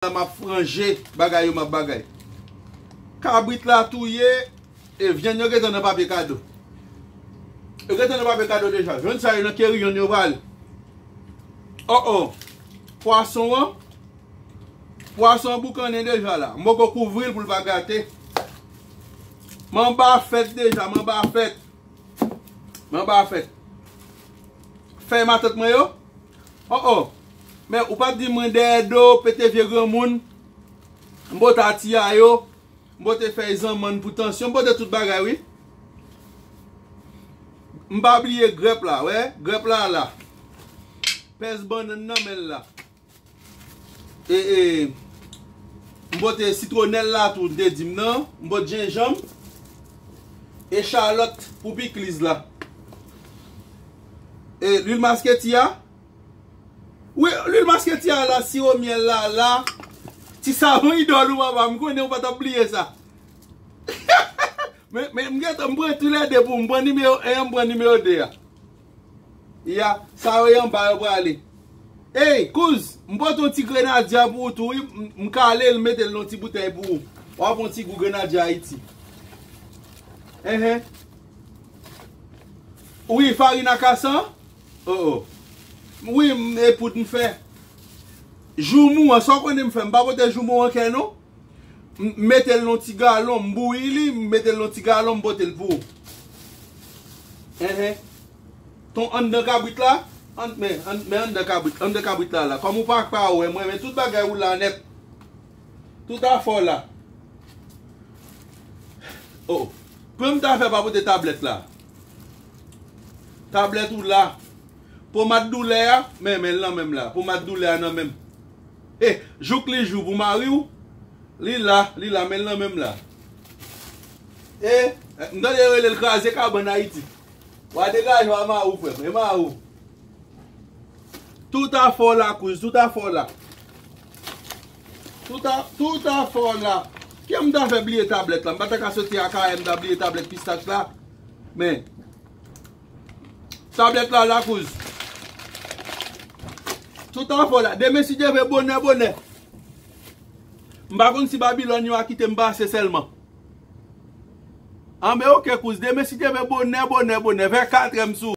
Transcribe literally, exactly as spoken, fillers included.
la, m ap franje bagay yo, m ap bagay. Kabrit la touye, e vyann yo gentan nan papye kado. Yo gentan nan papye kado deja. Vyann sa yo nan keri, vyann yo prale. Oh, oh. Pwason an, pwason an boukannen deja la. M poko kouvri l pou l pa gate. M anba fèt deja, m anba fèt. M anba fèt. Fèy matant mwen yo. Oh, oh. Men ou pa t di mwen dèyè do, pete vye granmoun. M pote atiya yo. M pote fèy zanmann pou tansyon. M pote tout bagay, wi. M pa bliye grèp la, wè. Grèp la, la. Pèz bannann nan men l la. E, e, m pote sitwonèl la tou, m te di m nan. M pote jenjanm. E chalòt pou pikliz la. E lwil masketi a. Wi, lwil masketi a la, siwo myèl la, la. Ti savon idòl ou, papa, m konnen ou pa t ap bliye sa. Men, men, m gentan, m pran toulède pou m pran nimewo en an, m pran nimewo de a. Ya, sa yo anba yo prale. Ey, kouz, m pote yon ti grenadya pou ou tou, wi. M, m kale l, m mete l nan ti boutèy pou ou. W ap yon ti gou grenadya Ayiti. Enhen. Wi, farin akasan. Oh, oh. Wi, m, e poud m fè. Joumou an, sa w konnen m fè, m pa pote joumou an kè non. M mete l nan ti galon, m bouyi li, m mete l nan ti galon, m pote l pou ou. Enhen. Ton anndan kabrit la, an, men, an, men anndan kabrit, anndan kabrit la, la. Kòm ou pa, pa wè mwen, men tout bagay ou la nèt. Tout afè w la. Oh. Pou m ta fè pa pote tablèt la. Tablèt ou la. Pomad doulè a, men, men l nan men m la. Pomad doulè a nan men m. E, jouk li jou pou mari w. Li la, li la, men l nan men m la. E, m tande yo rele l kraze kabann Ayiti. W a degaje w a mari w, frè m. E mari w. Tout afè w la, kouz, tout afè w la. Tout a, tout afè w la. Kè m ta fè bliye tablèt la. M pa ta ka soti Akayè, m ta bliye tablèt pistach la. Men, tablèt la, la, kouz. Tout afè w la. Demen, si Dye vle, bonè, bonè. M pa konn si Babilòn yo a kite m pase sèlman. Anben, oke, kouz. Demen, si Dye vle, bonè, bonè, bonè. Vè katrè m sou.